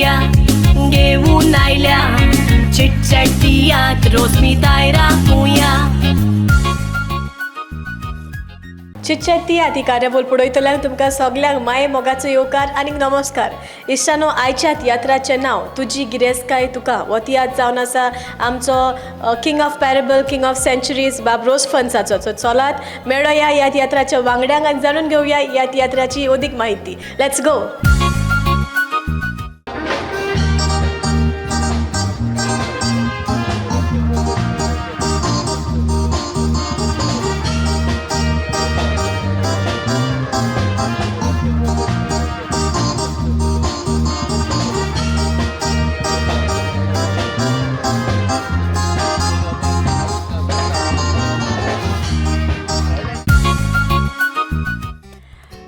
पिया घेऊन आयल्या चिटचॅट तियात्र रोजमी राखुया. चिटचॅट तियात्र ही कार्यावळ पळयतल्यान तुमकां सगल्यांक माये मोगाचो येवकार आनी नमस्कार. इश्टानो, आयच्या तियात्राचें नांव तुजी गिरेस्तकाय तुका. हो तियात्र जावन आसा आमचो king of parable, king of centuries बाब रोजफन्साचो. सो चलात मेळोया ह्या तियात्राच्या वांगड्यांक आनी जाणून घेवया ह्या तियात्राची अदीक म्हायती. Let's go.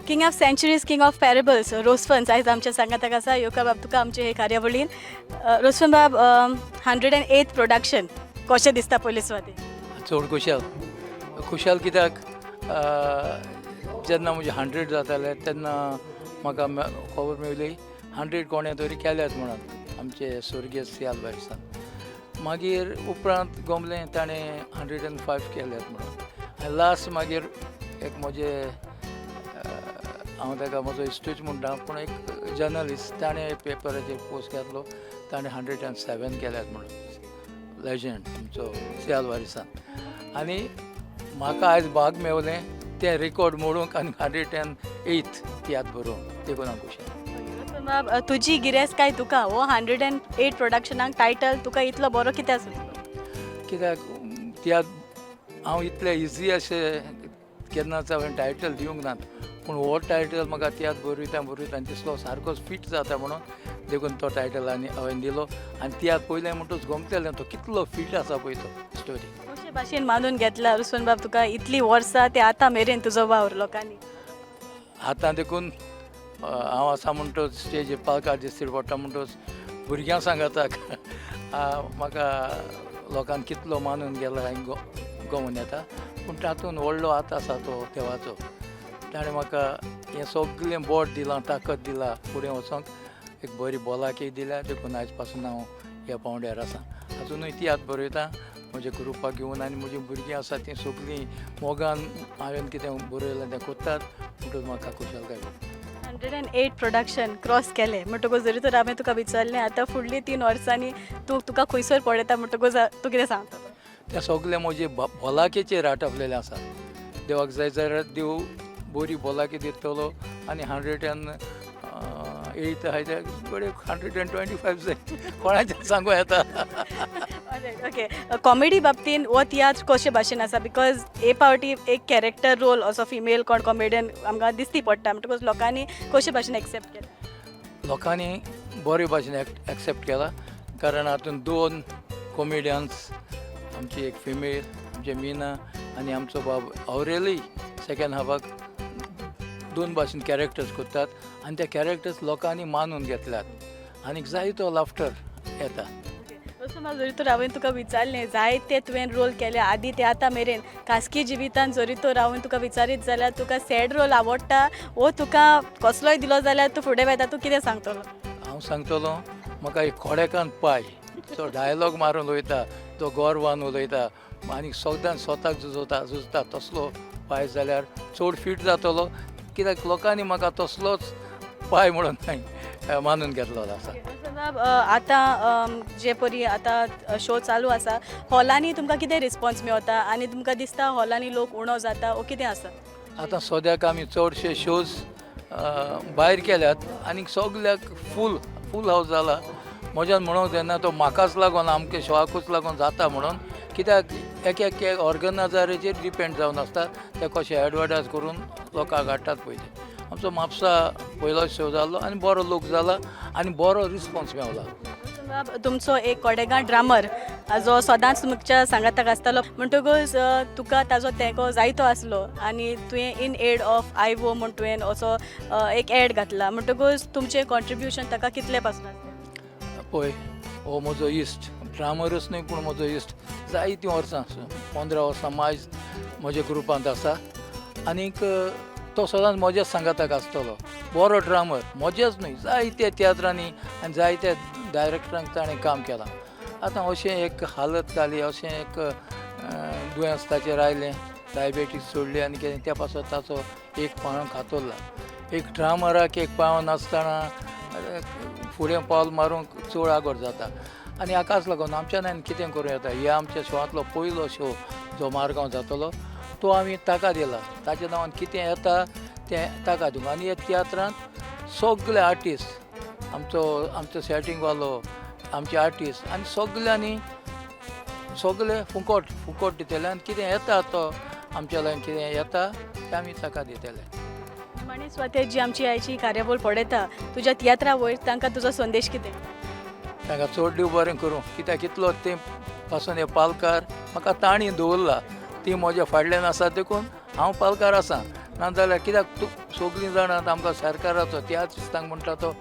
King of centuries, king of parables Rosefons आयज आमच्या सांगाताक आसा. येवकार बाब तुका आमचे हे कार्यावळीन. रोजफन बाब, 108 प्रोडक्शन कशें दिसता पयले सुवातेर? चड खुशाल, खुशाल कित्याक जेन्ना म्हजे 100 जाताले तेन्ना म्हाका खबर मेळ्ळी 100 कोणें तरी केल्यात म्हणून आमचे स्वर्गीय सियाल भायसान. मागीर उपरांत गोमलें ताणें 105 केल्यात म्हणून. आनी लास्ट मागीर एक म्हजे, हांव ताका म्हजो इश्टूच म्हणटा, पूण एक जर्नलिस्ट, ताणें पेपराचेर पोस्ट घातलो ताणें 107 केल्यात म्हणून, लेजंड आमचो सियाल वारिसान. आनी म्हाका आयज भाग मेवलें तें रेकॉर्ड मोडूंक आनी 108 तियात्र बरोवंक, देखून हांव खुशाल. बाब, तुजी गिरेस्तकाय तुका हो 108 प्रोडक्शनाक टायटल तुका इतलो बरो कित्याक सुचलो? कित्याक तियात्र हांव इतले इजी अशें केन्नाच हांवें टायटल दिवंक ना, पूण हो टायटल म्हाका तियात्र बरयता बरयता आनी दिसलो सारकोच फिट जाता म्हणून, देखून तो टायटल आनी हांवें दिलो. आनी तियात्र पयलें म्हणटूच गोमतेलें तो कितलो फिट आसा पळय तो स्टोरी. कशे भाशेन मानून घेतला रुस्तन बाब तुका इतली वर्सां ते आतां मेरेन तुजो वावर लोकांनी? आतां देखून हांव आसा म्हणटच स्टेजीर पालकार दिसती पडटा म्हणटच भुरग्यां सांगाताक म्हाका लोकांक कितलो मानून गेला हें गोमून येता. पूण तातूंत व्हडलो हात आसा तो देवाचो, ताणें म्हाका हें सगळें बोट दिलां, ताकद दिला फुडें वचोंक, एक बरी भलायकी दिल्या, देखून आयज पासून हांव ह्या पांवड्यार आसा. आजुनूय तियात्र बरयता म्हज्या ग्रुपाक घेवन आनी म्हजीं भुरगीं आसा तीं सगळीं मोगान हांवें कितें बरयलां तें करतात म्हणटकच म्हाका खुशालकाय भोगता. 108 प्रोडक्शन क्रॉस केलें म्हणटकूच जरी तर हांवें तुका विचारलें आतां फुडली 3 वर्सांनी तूं तुका खंयसर पळयता म्हणटकूच तूं कितें सांगतलो? तें सगळें म्हजे भलायकेचेर आटपलेलें आसा. देवाक जाय जाल्यार देव बरी भलायकी दितलो आनी 108 आहाय ते बरे 125 जाय, कोणाचें सांगूं येता. ओके, कॉमेडी बाबतीन हो तियात्र कशे भाशेन आसा? Because हे पावटी एक कॅरेक्टर रोल असो फिमेल कोण कॉमेडियन आमकां दिसती पडटा, म्हणटकूच लोकांनी कशे भाशेन एक्सेप्ट केला? लोकांनी बरे भाशेन एक्सेप्ट केला, कारण हातूंत 2 कॉमेडियन्स, आमची एक फिमेल आमचे मीना आनी आमचो बाब औरेली सेकेंड हाफाक 2 भाशेन कॅरेक्टर्स करतात आनी ते कॅरेक्टर्स लोकांनी मानून घेतल्यात आनी जायतो लाफ्टर येता. तसो जरी तर हांवें तुका विचारलें जायते तुवें रोल केले आदी ते आतां मेरेन खासगी जिवितान जरी तर हांवें तुका विचारीत जाल्यार तुका सॅड रोल आवडटा वो तुका कसलोय दिलो जाल्यार तूं फुडें वयता, तूं कितें सांगतलो? हांव सांगतलो म्हाका एक खोडेकान पाय जो डायलॉग मारून उलयता, जो गोरवान उलयता आनी सगळ्यान स्वताक झुजता झुजता तसलो पाय जाल्यार चड फीट जातलो, कित्याक लोकांनी म्हाका तसलोच पाय म्हणून मानून घेतलो आसा. आतां जे परी आतां शो चालू आसा हॉलांनी तुमकां कितें रिस्पॉन्स मेळता आनी तुमकां दिसता हॉलांनी लोक उणो जाता वो कितें आसा? आतां सद्याक आमी चडशे शोज भायर केल्यात आनी सगल्याक फूल फूल हावस जाला. म्हज्यान म्हणूंक जायना तो म्हाकाच लागून आमच्या शोआकूच लागून जाता म्हणून, कित्याक एक एक ऑर्गनायजराचेर डिपेंड जावन आसता ते कशें एडवर्टायज करून लोकांक हाडटात पळय ते. आमचो म्हापसा पयलो शो जालो आनी बरो लोक जाला आनी बरो रिस्पोन्स मेवला. तुमचो एक कोडेगां ड्रामर जो सदांच तुमच्या सांगाताक आसतालो म्हणटकूच तुका ताजो तेंको जायतो आसलो आनी तुवें इन एड ऑफ आयवो म्हूण तुवें असो एक एड घातला, म्हणटकूच तुमचें कॉन्ट्रिब्युशन ताका कितलें पासून आसलें? पळय, हो म्हजो इश्ट ड्रामरूच न्हय पूण म्हजो इश्ट जायतीं वर्सां, 15 वर्सां मायज म्हज्या ग्रुपांत आसा आनीक तो सदांच म्हज्याच सांगाताक आसतलो. बरो ड्रामर म्हजेच न्हय, जायत्या तियात्रांनी आनी जायत्या डायरेक्टरांक ताणें काम केलां. आतां अशें एक हालत जाली, अशें एक दुयेंस ताचेर आयलें, डायबेटीस सोडली आनी कितें, त्या पासत ताचो एक पांव खातोरला. एक ड्रामराक एक पांव नासतना फुडें पावल मारूंक चड आगोर जाता आनी हाकाच लागून आमच्यान आनी कितें करूं येता. ह्या आमच्या शोवांतलो पयलो शो जो मारगांव जातलो तो आमी ताका दिला, ताच्या नांवान कितें येता तें ताका दिवंक. आनी ह्या तियात्रांत सगळे आर्टिस्ट, आमचो आमचो सेटींग वालो, आमचे आर्टिस्ट आनी सगल्यांनी सगळे फुकट फुकट दितले आनी कितें येता तो आमच्या लागीं कितें येता तें आमी ताका दितले. निमाणे स्वाते, जी आमची आयची कार्यावळ पळयता तुज्या तियात्रा वयर, तांकां तुजो संदेश कितें? तांकां चड देव बरें करूं, कित्याक कितलो तें पासून हे पालकार म्हाका तांणी दवरला, ती म्हज्या फाटल्यान आसा देखून हांव पालकार आसा. नाजाल्यार कित्याक तूं सगळीं जाणां आमकां सरकाराचो तियात्रिस्तांक म्हणटा तो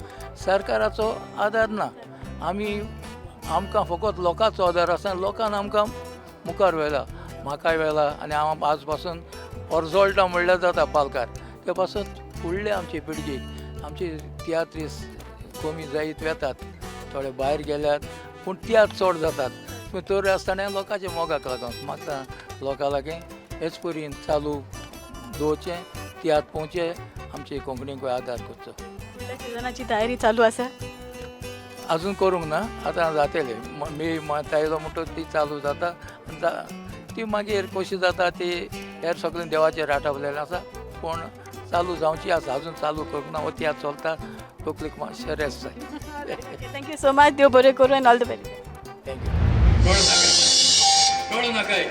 सरकाराचो आदार ना, आमी आमकां फकत लोकांचो आदार आसा. लोकान आमकां मुखार व्हेला, म्हाकाय व्हेला आनी हांव आज पासून परजळटा म्हणल्यार जाता पालकार. ते पासून फुडले आमचे पिळगेक आमचे तियात्रिस्त कमी जायत वेतात, थोडे भायर गेल्यात पूण तियात्र चड जातात, पूण तर आसतना लोकांच्या मोगाक लागून म्हाका लोकां लागीं हेच परीन चालू दवरचें, तियात्र पोवचे, आमचे कोंकणीकूय आदार करचो. फुडल्या सिजनाची तयारी चालू आसा? अजून करूंक ना, आतां जातले. मे मंथ आयलो म्हणटकच ती चालू जाता आनी ती मागीर कशी जाता ती हेर सगळें देवाचेर आठवलेलें आसा, पूण चालू जावची आसा, अजून चालू करूंक ना. हो तियात्र चलता, तकलेक मातशें रेस्ट जाय. Thank you so much, देव बरें करूं and all the very. Thank you. रडू नाकाय,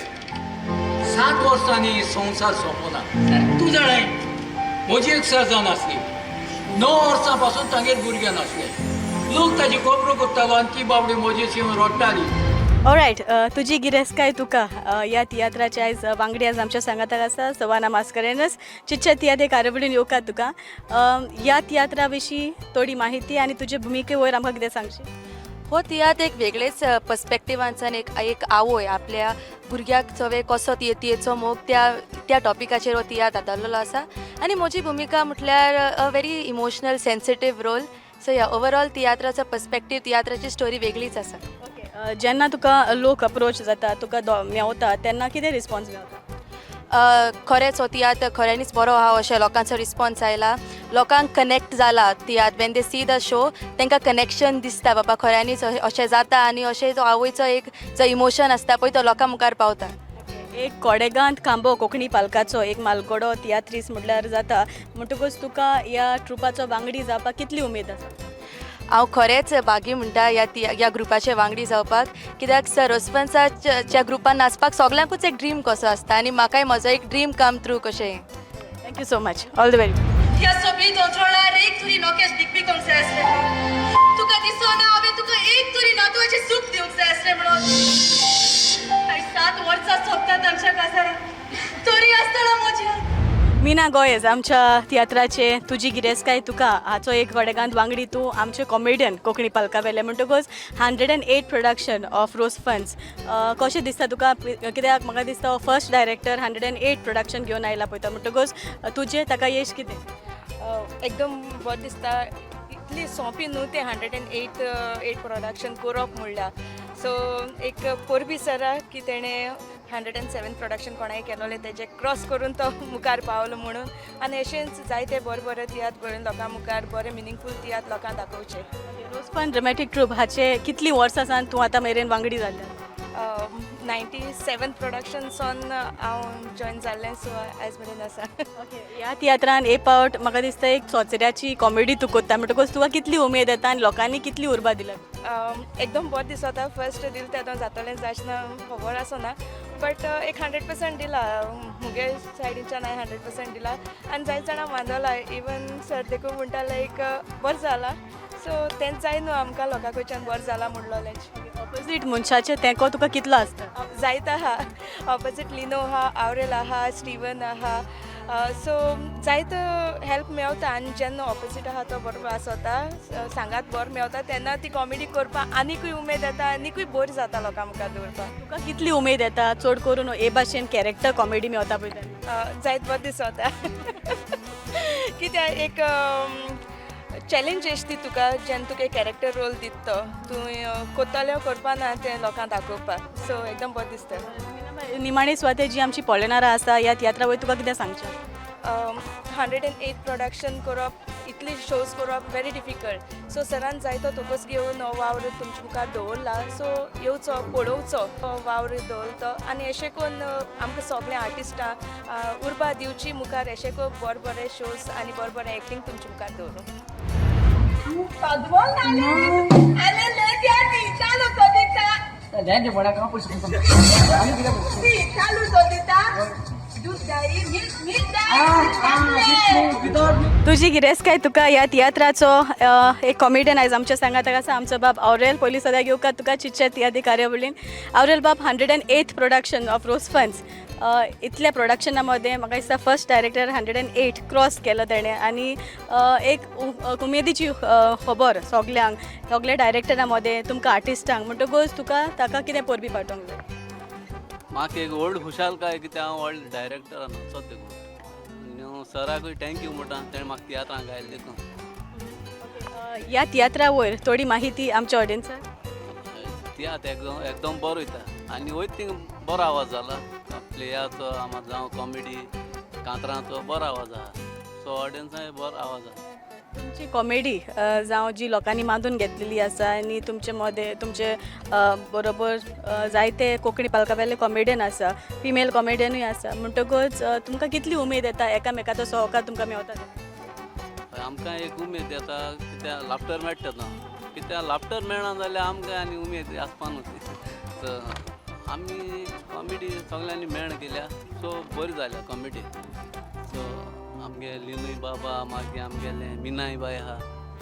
7 वर्सांनी संवसार सोंपना. तूं जाणाय म्हजी एक सजान आसली, 9 वर्सां पासून तांगेर भुरगें नासलें, लोक ताजी खबरो करतालो आनी ती बाबडी म्हजी येवन रडटाली. ऑलरायट, तुजी गिरेस्तकाय तुका ह्या तियात्राचे आयज वांगडी आज आमच्या सांगाताक आसा सवाना मास्करेनस. चितच्या तियात्र कार्यावळीन येवकार तुका. ह्या तियात्रा विशीं थोडी माहिती आनी तुजे भुमिके वयर आमकां कितें सांगशी? हो तियात्र एक वेगळेच पर्सपेक्टिवांच्यान एक एक आवय आपल्या भुरग्याक चवे कसो तियेचो मोग त्या त्या टॉपिकाचेर हो तियात्र आदारलेलो आसा. आनी म्हजी भुमिका म्हटल्यार a very emotional sensitive role. So ह्या ओवरऑल तियात्राचो पर्सपेक्टीव, तियात्राची स्टोरी वेगळीच आसा. ओके, जेन्ना तुका लोक अप्रोच जाता, तुका मेवता तेन्ना कितें रिस्पॉन्स मेवता? खरेंच हो तियात्र खऱ्यांनीच बरो आहा अशें लोकांचो रिस्पॉन्स आयला, लोकांक कनेक्ट जाला तियात्र. When they see the show तांकां कनेक्शन दिसता, बाबा खऱ्यांनीच अशें जाता आनी अशें जो आवयचो एक जो इमोशन आसता पळय तो लोकां मुखार पावता. एक कोडेगांत खांबो कोंकणी पालकाचो एक मालगडो तियात्रीस म्हटल्यार जाता, म्हणटकूच तुका ह्या ट्रुपाचो वांगडी जावपाक कितली उमेद आसा? हांव खरेंच भागी म्हणटा ह्या ह्या ग्रुपाचे वांगडी जावपाक, कित्याक सर रोजफन्साच्या ग्रुपान नाचपाक सगल्यांकूच एक ड्रीम कसो आसता आनी म्हाकाय म्हजो एक ड्रीम कम ट्रू कशें. Thank you so much, all the very. ह्या सोबीत अंतराळार एक तुरी नोकेश बिकबिकोंक जाय आसलें म्हणून तुका दिसना हांवें तुका एक तुरी नातवाचें सूख दिवंक जाय आसलें म्हणून. आयज 7 वर्सां सोंपतात आमच्या काजाराक, तरी आसतना म्हज्या मीना गोयेज आमच्या तियात्राचे तुजी गिरेस्तकाय तुका हाचो एक कोडेगांत वांगडी, तूं आमचे कॉमेडियन कोंकणी पालका वेले, म्हणटकूच 108 प्रोडक्शन ऑफ रोज फन्स कशें दिसता तुका? कित्याक म्हाका दिसता हो फर्स्ट डायरेक्टर 108 प्रोडक्शन घेवन आयला पळयता, म्हणटकूच तुजें ताका यश कितें? एकदम बरें दिसता, इतली सोंपी न्हू तें 108 प्रोडक्शन करप म्हणल्यार. सो एक परबी सराक की तेणें 107 प्रोडक्शन कोणाय केलोलें तेजें क्रॉस करून तो मुखार पावलो म्हणून. आनी अशेंच जायते बरे बरे तियात्र बरोवन लोकां मुखार बरे मिनींगफूल तियात्र लोकांक दाखोवचे. रोजफन ड्रामॅटीक ट्रूप हाचे कितलीं वर्सां सावन तूं आतां मेरेन वांगडी जाल्लें? 97 प्रोडक्शन्सान हांव जॉयन जाल्लें, सो आयज मेरेन आसा. ओके, ह्या तियात्रान एक पावट म्हाका दिसता एक चोचऱ्याची कॉमेडी तूं कोत्ता, म्हणटकूच तुका कितली उमेद येता आनी लोकांनी कितली उर्बा दिल्या? एकदम बरें दिसता. फर्स्ट दिल तेदो जातलें जाचना खबर आसना, बट एक 100% दिला मुगे सायडीच्यान, हांवें 100% दिला आनी जायते जाणां मानवला. इवन सर देखून म्हणटा लायक बरें जाला, सो तेंच जाय न्हू आमकां लोकां कडच्यान बरें जाला म्हणलोलेंच. ऑपोजीट मनशाचें तेंको तुका कितलो आसता? जायत आहा, ऑपोजीट लिनो आहा, आवरेल आहा, स्टिवन आहा, सो जायत हेल्प मेवता. आनी जेन्ना ऑपोजीट आहा तो बरो आसता, सांगात बरो मेवता, तेन्ना ती कॉमेडी करपाक आनीकूय उमेद येता, आनीकूय बरी जाता लोकां मुखार दवरपाक. तुका कितली उमेद येता चड करून हे भाशेन कॅरेक्टर कॉमेडी मेवता पळय तेन्ना? जायत बरें दिसता. कित्याक एक चॅलेंज एश ती तुका जेन्ना तुका एक कॅरेक्टर रोल दिता तो तूं कोत्तलें करपा ना तें लोकांक दाखोवपाक. सो एकदम बरें दिसता. निमाणी सुवातेर जी आमची पळयणारां आसा ह्या तियात्रा वयर तुका कितें सांगचें? 108 प्रोडक्शन करप, इतली शोज करप व्हेरी डिफिकल्ट. सो सरान जायतो तोकोस घेवन हो वावर तुमच्या मुखार दवरला. सो येवचो, पळोवचो हो वावर दवरलो तो आनी अशें करून आमकां सगळ्या आर्टिस्टां उर्बा दिवची मुखार, अशें करून बरे बरे शोज आनी बरे बरे एक्टींग तुमच्या मुखार दवरूं. तुजी गिरेस्तकाय तुका ह्या तियात्राचो एक कॉमेडियन आयज आमच्या सांगाताक आसा, आमचो बाब आवरेल. पयलीं सदां घेवका तुका चिटचॅट तियात्री कार्यावळीन. आवरेल बाब, 108th production of Rose Ferns. इतल्या प्रोडक्शना मदें म्हाका दिसता फर्स्ट डायरेक्टर 108 क्रॉस केलो तेणें आनी एक उमेदीची खबर सगल्यांक, सगल्या डायरेक्टरा मदें, तुमकां आर्टिस्टांक. म्हणटकूच तुका ताका कितें परबीं पाठोवंक जाय? म्हाका एक व्हड खुशालकाय कित्याक हांव व्हड डायरेक्टरान वचत देखून आनी सराकूय thank you म्हणटा, तेणें म्हाका तियात्रां गायलें देखून. ह्या तियात्रा वयर थोडी माहिती आमच्या ऑडियन्साक. तियात्र एकदम एकदम बरो वयता आनी वयता थिंग बरो आवाज जाला प्लेयाचो जावं कॉमेडी कांतरांचो बरो आवाज आहा. सो ऑडियन्साय बरो आवाज आहा. तुमची कॉमेडी जावं जी लोकांनी मानून घेतलेली आसा आनी तुमचे मदें तुमचे बरोबर जायते कोंकणी पालका वेले कॉमेडियन आसा, फिमेल कॉमेडियनूय आसा, म्हणटकूच तुमकां कितली उमेद येता, एकामेकाचो सहकार तुमकां मेवता? हय, आमकां एक उमेद येता कित्याक लाफ्टर मेळटा न्हू. कित्याक लाफ्टर मेळना जाल्यार आमकां आनी उमेद आसपा न्हू. सो आमी कॉमेडी सगल्यांनी मेळ केल्या, सो बरी जाल्या कॉमेडी. सो आमगे लिनूय बाबा, मागीर आमगेले मिनाय बाय आहा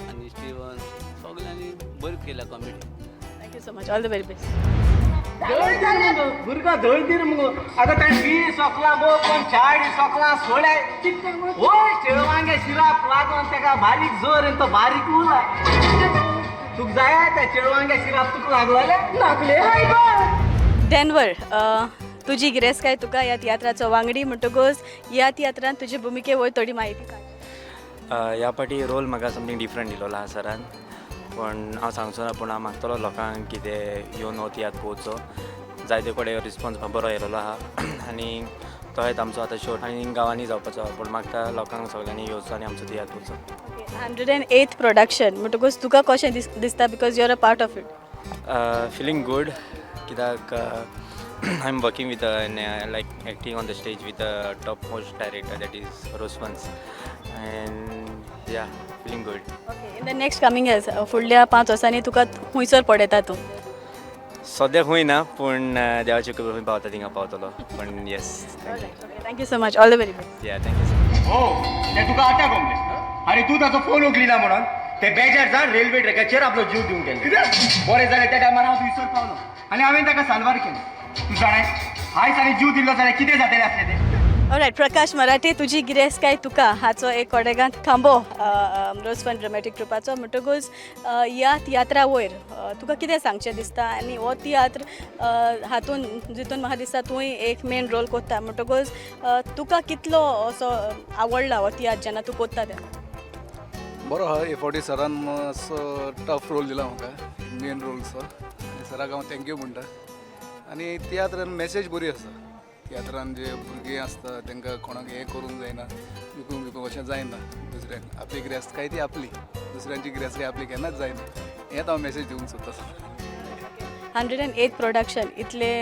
आनी स्टिवन, सगल्यांनी बरी केल्या comedy. Thank you so much, all the very best. भुरगो धळदीर मुगो. आतां ताणें बी सोकलां गो, कोण चाडी सोकलां सोड्या वय चेडवांगे शिराप लागून ताका बारीक जोर आनी तो बारीक उरला. तुका जाय त्या चेडवांगे शिराप तुका लागलेले लागले हाय गो. डेनवर, तुजी गिरेस्तकाय तुका ह्या तियात्राचो वांगडी, म्हणटकूच ह्या तियात्रान तुजी भुमिके वयर थोडी म्हायती सांग. ह्या फावटी रोल म्हाका समथींग डिफरंट दिलोलो आहा सरान, पूण हांव सांगचो ना, पूण हांव मागतलो लोकांक कितें येवन हो तियात्र पळोवचो. जायते कडेन रिस्पोन्स बरो येयलेलो आहा आनी तोच आमचो आतां शो आनी गांवांनी जावपाचो आहा, पूण मागता लोकांक सगळ्यांनी येवचो आनी आमचो तियात्र पळोवचो. 108th production म्हणटकूच तुका कशें दिसता, because you are a part of it? Feeling good कित्याक I am working with like acting on the stage with the top most director, that is Rosfons, and yeah, feeling good. Okay, in the next coming years, फुडल्या 5 वर्सांनी तुका खुंयसर पळयता तूं? सद्याक खंय ना, पूण देवाची कृपा खंय पावता थिंगा पावतलो, पण yes, thank you. Thank you so much, all the very best. Yeah, thank you sir. हो, ते तुका आतां गमले आनी तूं ताचो फोन उखलिना म्हणून ते बेजार जावन रेल्वे ट्रॅकाचेर आपलो जीव दिवंक गेले. बरें जालें त्या टायमार हांव थंयसर पावलो आनी हांवें ताका साल्वार केलें. तूं जाणाय, आयज आनी जीव दिल्लो जाल्यार कितें जातलें आसलें तें? ऑलरायट, प्रकाश मराठे, तुजी गिरेस्तकाय तुका हाचो एक कोडेगांत खांबो रोजफन ड्रामेटीक ट्रुपाचो, म्हणटकूच ह्या तियात्रा वयर तुका कितें सांगचें दिसता आनी हो तियात्र हातून जितून म्हाका दिसता तूंय एक मेन रोल कोत्ता, म्हणटकूच तुका कितलो असो आवडला हो तियात्र जेन्ना तूं कोत्ता तेन्ना? बरो आहा. हे फावटी सरान मातसो टफ रोल दिला म्हाका, मेन रोलचो, आनी सराक हांव thank you म्हणटा. आनी तियात्रान मॅसेज बरी आसा. तियात्रान जे भुरगीं आसता तांकां कोणाक हें करूंक जायना, विकूंक विकूंक अशें जायना. दुसऱ्यांक आपली गिरेस्तकाय ती आपली, दुसऱ्यांची गिरेस्तकाय आपली केन्नाच जायना, हेंच हांव मॅसेज दिवंक सोदता. 108 प्रोडक्शन इतले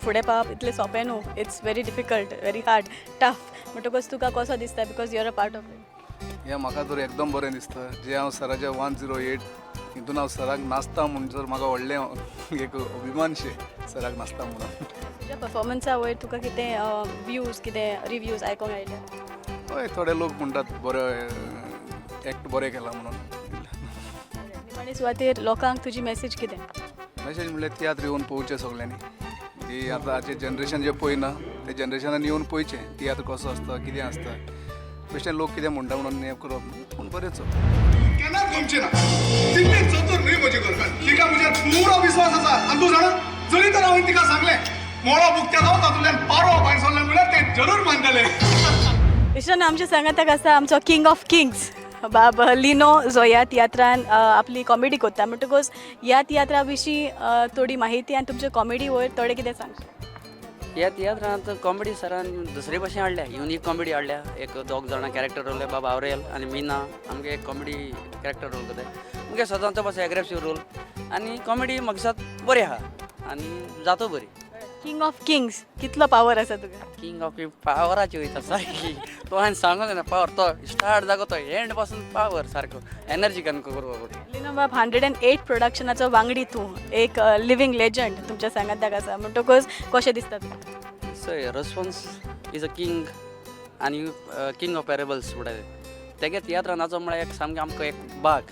फुडें पावप इतलें सोंपें न्हू. It's very difficult, very hard, tough. म्हणटकूच तुका कसो दिसता, because you are a part of it? हें म्हाका तर एकदम बरें दिसता जे हांव सराच्या 108 हितून हांव सराक नाचता म्हणसर म्हाका व्हडलें एक अभिमानशें सराक नाचता म्हणून. तुज्या परफॉर्मन्सा वयर तुका कितें व्यूज, कितें रिव्यूज आयकोंक आयले? हय, थोडे लोक म्हणटात बरो एक्ट बरें केला म्हणून. निमाणे सुवातेर लोकांक तुजी मॅसेज कितें? मॅसेज म्हणल्यार तियात्र येवन पळोवचें सगल्यांनी. ती आतां आतांचें जनरेशन जें पळयना ते जनरेशनान येवन पळोवचें तियात्र कसो आसता, कितें आसता. बेश्टें लोक कितें म्हणटा म्हणून हें करप पूण बरेंच. केन्नाच गमचें ना. तितली चतूर न्हय म्हजी गर्लफ्रेंड. तिका म्हजेर पुरो विस्वास आसा आनी तूं जाणा, जरी तर हांवें तिका सांगलें मोळो बुकत्या जावं तातूंतल्यान पारो भायर सरलें म्हणल्यार तें जरूर मानतलें. इश्टांनो, आमच्या सांगाताक आसा आमचो किंग ऑफ किंग्स बाब लिनो, जो ह्या तियात्रान आपली कॉमेडी करता. म्हणटकूच ह्या तियात्रा विशीं थोडी माहिती आनी तुमचे कॉमेडी वयर थोडें कितें सांगता. ह्या तियात्रांत कॉमेडी सरान दुसरे भाशेन हाडल्या, युनीक कॉमेडी हाडल्या. एक दोग जाणां कॅरेक्टर रोल, बाब आवरेल आनी मीना आमगे एक कॉमेडी कॅरेक्टर रोल करताय. मुगे सदांचो बस एग्रेसीव रोल आनी कॉमेडी म्हाका दिसता बरी आहा आनी जातो बरी. किंग ऑफ किंग्स, कितलो पावर आसा तुका? किंग ऑफ पावराची वयता सारकी. तो हांवें सांगूंक ना, पावर तो स्टार्ट जागो तो एंड पासून पावर सारको एनर्जी कन करपाक पडटा. लिनो बाब, 108 प्रोडक्शनाचो वांगडी तूं, एक लिवींग लेजंड तुमच्या सांगाताक आसा, म्हणटकूच कशें दिसता तुका? सय, रेस्पोन्स is a king आनी किंग ऑफ पॅरेबल्स म्हणटा ते. तेगे तियात्रान नाचो म्हळ्यार एक सामकें आमकां एक बाग.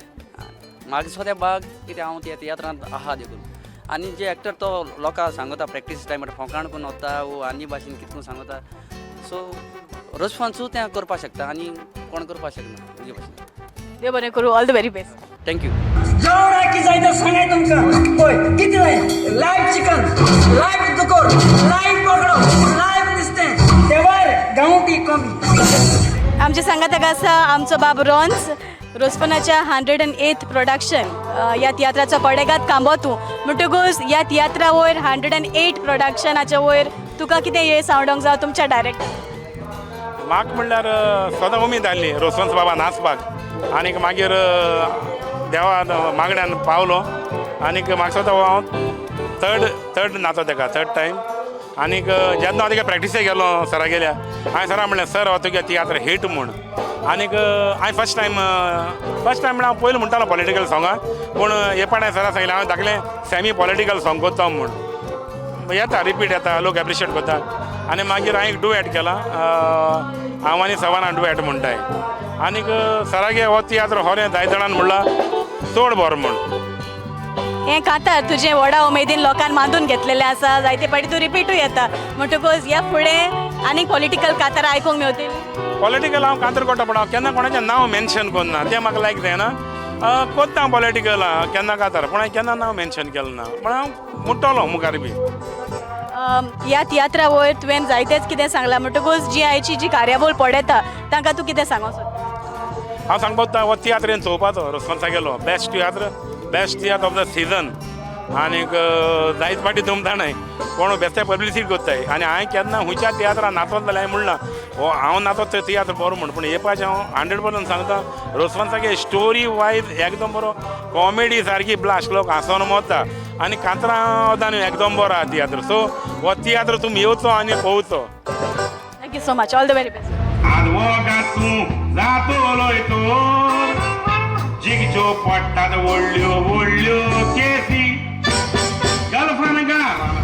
म्हाका दिसता तें बाग कित्याक हांव त्या तियात्रांत आहा देखून. आनी जे एक्टर तो लोकांक सांगता प्रॅक्टीस टायमार फोकाण करून वता वो आनी भाशेन कितें करून सांगता, सो रेस्पोन्सूय तें करपाक शकता आनी कोण करपाक शकना तुजे भाशेन. देव बरें करूं, all the very best. Thank you. जेवणाक कितें जाय तें सांगाय तुमकां. पळय कितें जाय, लायव्ह चिकन, लायव्ह दुकोर, लायव्ह बोकडो, लायव्ह नुस्तें, तेवार गांवठी कमी. आमच्या सांगाताक आसा आमचो बाब रॉन्स, रोजपनाच्या 108 प्रोडक्शन ह्या तियात्राचो कोडेगाद कांबो तूं. म्हणटकूच ह्या तियात्रा वयर, 108 प्रोडक्शनाच्या वयर तुका कितें हे सावडोंक जावं तुमच्या डायरेक्टर? म्हाका म्हणल्यार सदां उमेद आसली रोसवंस बाबा नाचपाक आनीक मागीर देवा मागण्यान पावलो आनीक म्हाका दिसता हांव थर्ड थर्ड नाचो तेका, थर्ड टायम. आनीक जेन्ना हांव तेका प्रॅक्टिसेक गेलो सरा गेल्या, हांवें सरा म्हणलें, सर, हो तुगे तियात्र हिट म्हूण. आनीक हांवें फर्स्ट टायम म्हळ्यार हांव पयलीं म्हणटालो पॉलिटिकल सोंगां, पूण हे पाट सरा सांगलें, हांवें धाकलें सेमी पॉलिटिकल सोंग करता म्हूण. येता, रिपीट येता, लोक एप्रिशिएट करता. आनी मागीर हांवें एक डुएट केला, हांव आनी सवाना डुएट म्हणटाय. आनीक सरागे हो तियात्र खरें जायते जाणान म्हणला चड बरो म्हूण. हें कांतार तुजें व्हडा उमेदीन लोकांक मानून घेतलेलें आसा. जायते फावटी तूं रिपीटूय येता, म्हणटकूच ह्या फुडें आनीक पॉलिटिकल कांतारां आयकूंक मेवतली? पॉलिटिकल हांव कांतर करता, पूण हांव केन्ना कोणाचें नांव मेन्शन करना, तें म्हाका लायक जायना. करता पॉलिटिकल केन्ना कांतार, पूण हांवें केन्ना नांव मेन्शन केलें ना, पूण हांव म्हणटलो मुखार बी. ह्या तियात्रा वयर तुवें जायतेच कितें सांगलां, म्हणटकूच जी आयची जी कार्यावळ पळयता तांकां तूं कितें सांगूंक सोदता? हांव सांगपाक सोदता, हो तियात्र येवन चोवपाचो. रोसवंसा गेलो best tiatr, best tiatr of the season. आनीक जायत फाटी तुमकां जाणाय कोण बेश्टे पब्लिसिटी करताय. आनी हांवें केन्ना खंयच्या तियात्रान नाचत जाल्यार हांवें म्हणलां हो हांव नाचत तो तियात्र बरो म्हूण, पूण येवपाचें हांव 100% सांगता, रोसवंसागे स्टोरी वायज एकदम बरो, कॉमेडी सारकी ब्लास्ट, लोक हांसोन मरता आनी कांतरां एकदम बरो आहा तियात्र. सो हो तियात्र तुमी येवचो आनी पळोवचो. Thank you so much, all the very best. आदवोगाद तूं जातलोय तोर, जिगच्यो पडटात व्हडल्यो व्हडल्यो केसी गल्फान गांवान.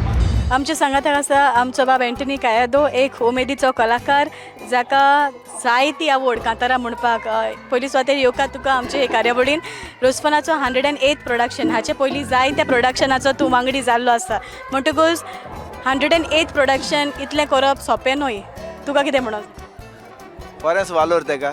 आमच्या सांगाताक आसा आमचो बाब एंटनी कायादो, एक उमेदीचो कलाकार जाका जायती आवड कांतारां म्हणपाक. पयली सुवातेर येवकार तुका आमचे हे कार्यावळीन. रोजफनाचो 108 प्रोडक्शन, हाचे पयलीं जायत्या प्रोडक्शनाचो तूं वांगडी जाल्लो आसा, म्हणटकूच 108 प्रोडक्शन इतलें करप सोंपें न्हय. तुका कितें म्हणून? बरेंच वालोर तेका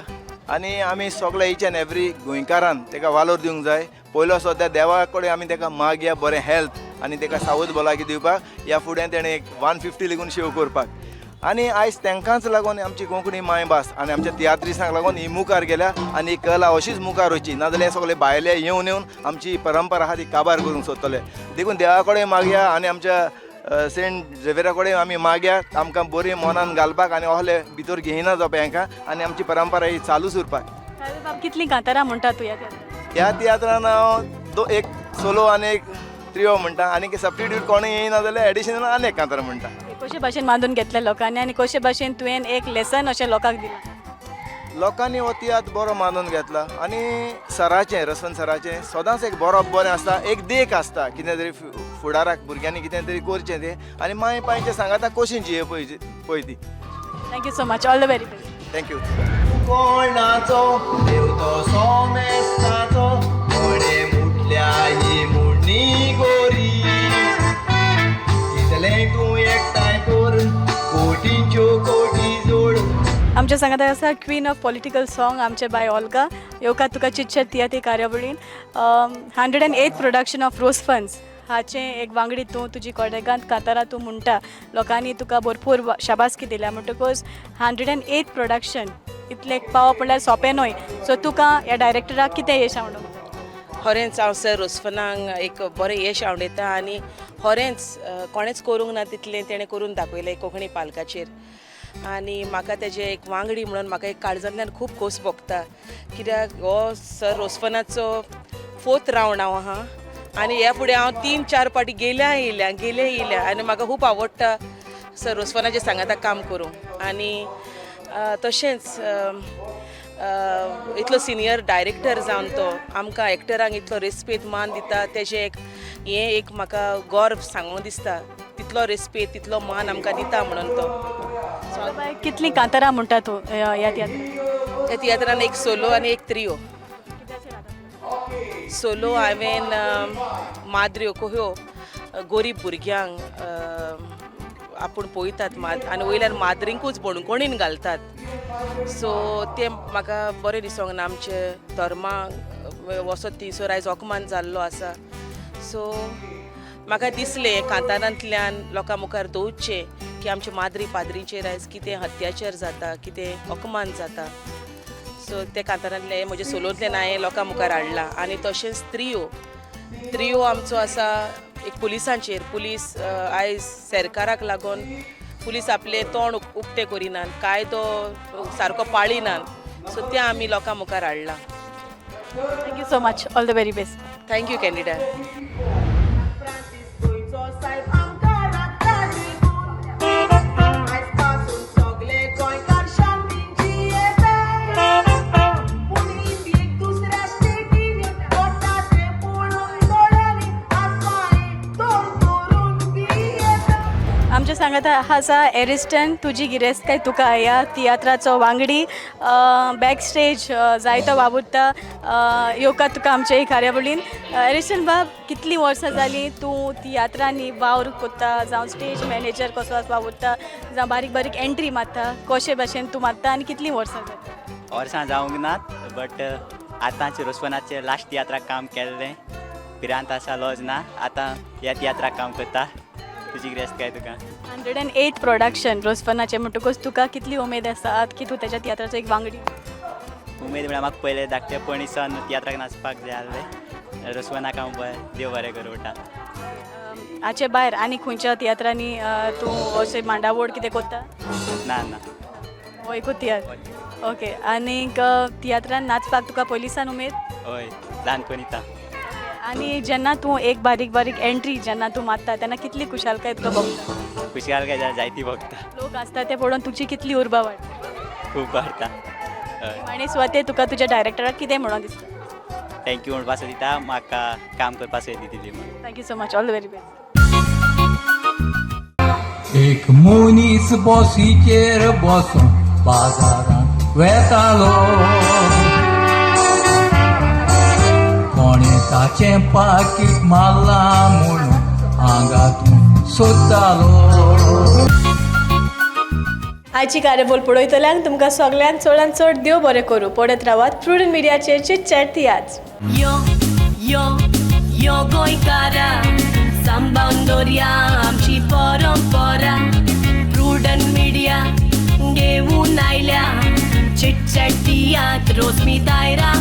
आनी आमी सगळे इच एन एवरी गोंयकारान तेका वालोर दिवंक जाय. पयलो सद्या देवा कडेन आमी तेका मागया बरें हेल्थ आनी तेका सावध भलायकी दिवपाक, ह्या फुडें तेणें एक 150 लेगून शेव करपाक. आनी आयज तांकांच लागून आमची कोंकणी मायभास आनी आमच्या तियात्रिसांक लागून ही मुखार गेल्या आनी ही कला अशीच मुखार वचची, नाजाल्यार हे सगळे भायले येवन येवन आमची परंपरा आहा ती काबार करूंक सोदतले. देखून देवा कडेन मागया आनी आमच्या सेंट झेवियरा कडेन आमी मागया आमकां बरी मनान घालपाक आनी असले भितर घेयना जावपा हांकां आनी आमची परंपरा ही चालूच उरपाक. बाब, कितलीं कांतारां म्हणटा तूं ह्या तियात्रान? ह्या तियात्रान हांव दो एक सोलो आनी एक त्रियो म्हणटा आनी सबस्टिट्यूट कोणूय येयना जाल्यार एडिशनल आनी एक कांतार म्हणटा. कशे भाशेन बांदून घेतले लोकांनी आनी कशे भाशेन तुवें एक लेसन अशें लोकांक दिलां? लोकांनी हो तियात्र बरो मानून घेतला आनी सराचें, रसन सराचें सदांच एक बरो बरें आसता, एक देख आसता कितें तरी फुडाराक भुरग्यांनी कितें तरी करचें तें आनी माय पायचें सांगाता कशी जिये पळय पळय ती. Thank you so much, all the very best. Thank you. कोणाचो देव तो सोमेस्ताचो, कोणे मुटल्या ही मुडणी गोरी, इतलें तूं एकठांय कर, कोटींच्यो कोटी जोड. आमच्या सांगाता आसा क्वीन ऑफ पॉलिटिकल सॉंग आमचे बाय ओल्गा. येवकार तुका chitchat तियात्री कार्यावळीन. 108 production of Rose Funds. हाचें एक वांगडी तूं, तुजी कोडेगांत कांतारां तूं म्हणटा, लोकांनी तुका भरपूर शाबासकी दिल्या, म्हणटकूच 108 प्रोडक्शन इतलें पावप म्हणल्यार सोंपें न्हय. सो तुका ह्या डायरेक्टराक कितें येश आवडूंक? खरेंच हांव सर रोस्फनाक एक बरें येश आवडयता आनी खरेंच कोणेंच करूंक ना तितलें तेणें करून दाखयलें कोंकणी पालकाचेर. आनी म्हाका तेजें एक वांगडी म्हणून म्हाका एक काळजांतल्यान खूब खोस भोगता, कित्याक हो सर रोस्फनाचो 4th round हांव आहा आनी ह्या फुडें हांव 3-4 पाटी गेल्या येयल्या गेल्या येयल्या आनी म्हाका खूब आवडटा सर रोस्फनाचे सांगाता काम करूंक. आनी तशेंच इतलो सिनियर डायरेक्टर जावन तो आमकां एक्टरांक इतलो रेस्पेद मान दिता, तेजें एक हें एक म्हाका गर्व सांगूंक दिसता, तितलो रेस्पेद तितलो मान आमकां दिता म्हणून तो. कितलीं कांतारां म्हणटा तूं ह्या तियात्रान? ह्या तियात्रान एक सोलो आनी एक त्रियो. सोलो हांवें माद्र्यो कह्यो गोरीब भुरग्यांक आपूण पळयतात आनी वयल्यान माद्रींकूच बणकोणीन घालतात, सो तें म्हाका बरें दिसोंक ना. आमचे धर्माक वचत थंयसर आयज अपमान जाल्लो आसा, सो म्हाका दिसलें कांतारांतल्यान लोकां मुखार दवरचें की आमचे माद्री पाद्रीचेर आयज कितें अत्याचार जाता, कितें अपमान जाता, सो ते कांतारांतलें म्हज्या सोलोंतल्यान हांवें लोकां मुखार हाडलां. आनी तशेंच त्रियो, त्रियो आमचो आसा एक पुलिसांचेर. पुलीस आयज सरकाराक लागून पुलीस आपलें तोंड उक्तें करिनात, कायदो सारको पाळिनात, सो तें आमी लोकां मुखार हाडलां. Thank you so much, all the very best. Thank you Candida. आमच्या सांगाता आसा एरिस्टन, तुजी गिरेस्तकाय तुका ह्या तियात्राचो वांगडी, बॅक स्टेज जायतो वावुरता. येवकार तुका आमच्या ही कार्यावळीन. एरिस्टन बाब, कितलीं वर्सां जालीं तूं तियात्रांनी वावर कोत्ता, जावं स्टेज मॅनेजर कसो वावुरता, जावं बारीक बारीक एंट्री मारता, कशे भाशेन तूं मारता आनी कितलीं वर्सां जालीं? वर्सां जावंक नात, बट आतांचे रोस्फनाचे लास्ट तियात्राक काम केल्लें, भिरांत आसा लॉज ना, आतां ह्या तियात्राक काम करता. तुजी गिरेस्तकाय तुका. 108 प्रोडक्शन रोस्फनाचें, म्हणटकूच तुका कितली उमेद आसा की तूं तेच्या तियात्राचो एक वांगडी? उमेद म्हळ्यार म्हाका पयलें धाकटें पणीसान तियात्राक नाचपाक जाय आसलें. रोस्फनाक हांव बरें देव बरें करूं म्हणटा. हाचे भायर आनी खंयच्या तियात्रांनी तूं अशें मांडावळ कितें कोत्ता? ना ना, हो एकूच तियात्र. ओके, आनीक तियात्रान नाचपाक तुका पयलींसान उमेद? हय, ल्हानपणीता. आनी जेन्ना तूं एक बारीक बारीक एंट्री जेन्ना तूं मारता तेन्ना कितली खुशालकाय तुका भोगता? खुशालकाय जायती भोगता. लोक आसता ते पळोवन तुजी कितली उर्बा वाडटा? खूब वाडटा. आनी स्वते तुका तुज्या डायरेक्टराक कितें म्हणून दिसता? Thank you म्हणपा सोदिता, म्हाका काम करपा संदी दिली म्हणून. Thank you so much, all the very best. एक मनीस बसीचेर बसून बाजारांत वेतालो, कोणें ताचें पाकीट मारलां म्हणून हांगा तूं सोदतालो. आयची कार्यावळ पळयतल्यांक तुमकां सगल्यांक चडान चड देव बरें करूं. पळयत रावात प्रुडंट मिडियाचेर चिट चॅट तियात्र. यो यो यो गोंयकारा, सांबाळून दवरया आमची परंपरा. प्रुडंट मिडिया घेवन आयल्या चिट चॅट तियात्र, रोजमी दायरा.